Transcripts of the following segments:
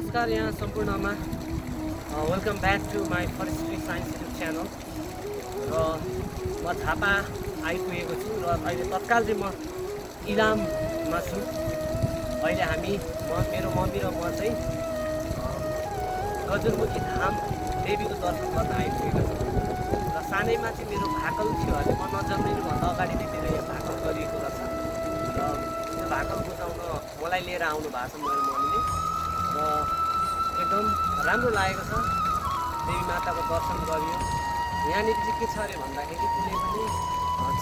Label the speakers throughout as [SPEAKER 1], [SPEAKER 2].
[SPEAKER 1] नमस्कार यहाँ सम्पूर्णमा welcome back to my forestry science YouTube channel. र म झापा आइपुगेको छु र अहिले तत्काल चाहिँ म इलाममा छु। अहिले हामी मेरो मम्मी र म चाहिँ गजलमुखी धाम देवीको दर्शन गर्न आइपुगेको छु। र सानैमा चाहिँ मेरो भाकल थियो अरे म नजन्मिनुभन्दा अगाडि नै मेरो यहाँ भाकल गरिएको रहेछ। र त्यो भाकल बुझाउन मलाई लिएर आउनु भएको छ मेरो मम्मीले। र एकदम राम्रो लागेको छ। देवी माताको दर्शन गरियो। यहाँनिर चाहिँ के छ अरे भन्दाखेरि कुनै पनि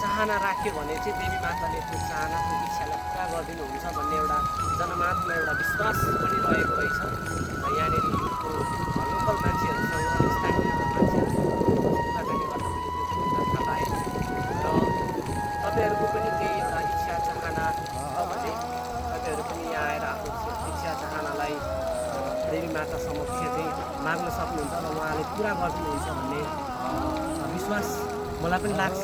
[SPEAKER 1] चाहना राख्यो भने चाहिँ देवी माताले त्यो चाहनाको इच्छालाई पुरा गरिदिनुहुन्छ भन्ने एउटा जनमानसमा एउटा विश्वास पनि रहेको रहेछ। र यहाँनिर लोकल मान्छेहरूसँग स्थानीय मान्छेहरूसँग कुराकानी गर्दा पनि त्यो कुरा थाहा पाएँ। र तपाईँहरूको पनि केही एउटा इच्छा चाहना छ भने तपाईँहरू पनि यहाँ आएर आफ्नो इच्छा चाहनालाई देवी माता समक्ष चाहिँ माग्न सक्नुहुन्छ र उहाँले पुरा गरिदिनुहुन्छ भन्ने विश्वास मलाई पनि लाग्छ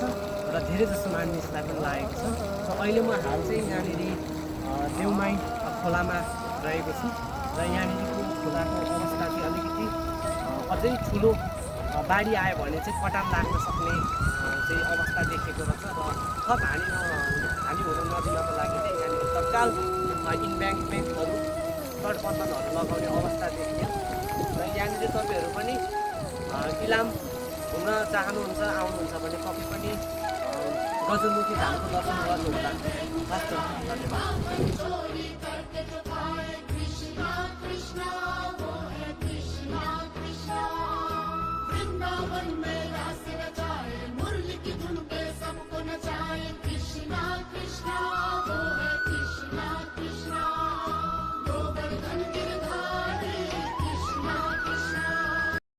[SPEAKER 1] र धेरै जसो मानिसलाई पनि लागेको छ। र अहिले म हाल चाहिँ यहाँनिर देउमाई खोलामा रहेको छु र यहाँनिरको खोलाको अवस्था चाहिँ अलिकति अझै ठुलो बाढी आयो भने चाहिँ कटान लाग्न सक्ने चाहिँ अवस्था देखेको रहेछ। र थप हानि हुन नदिनको लागि चाहिँ यहाँनिर तत्काल इम्ब्याङ्कमेन्टहरू तटबन्धनहरू लगाउने अवस्था देखियो। र यहाँनिर तपाईँहरू पनि इलाम घुम्न चाहनुहुन्छ आउनुहुन्छ भने तपाईँ पनि गजलमुखी धामको दर्शन गर्नुहोला। हस् त, धन्यवाद।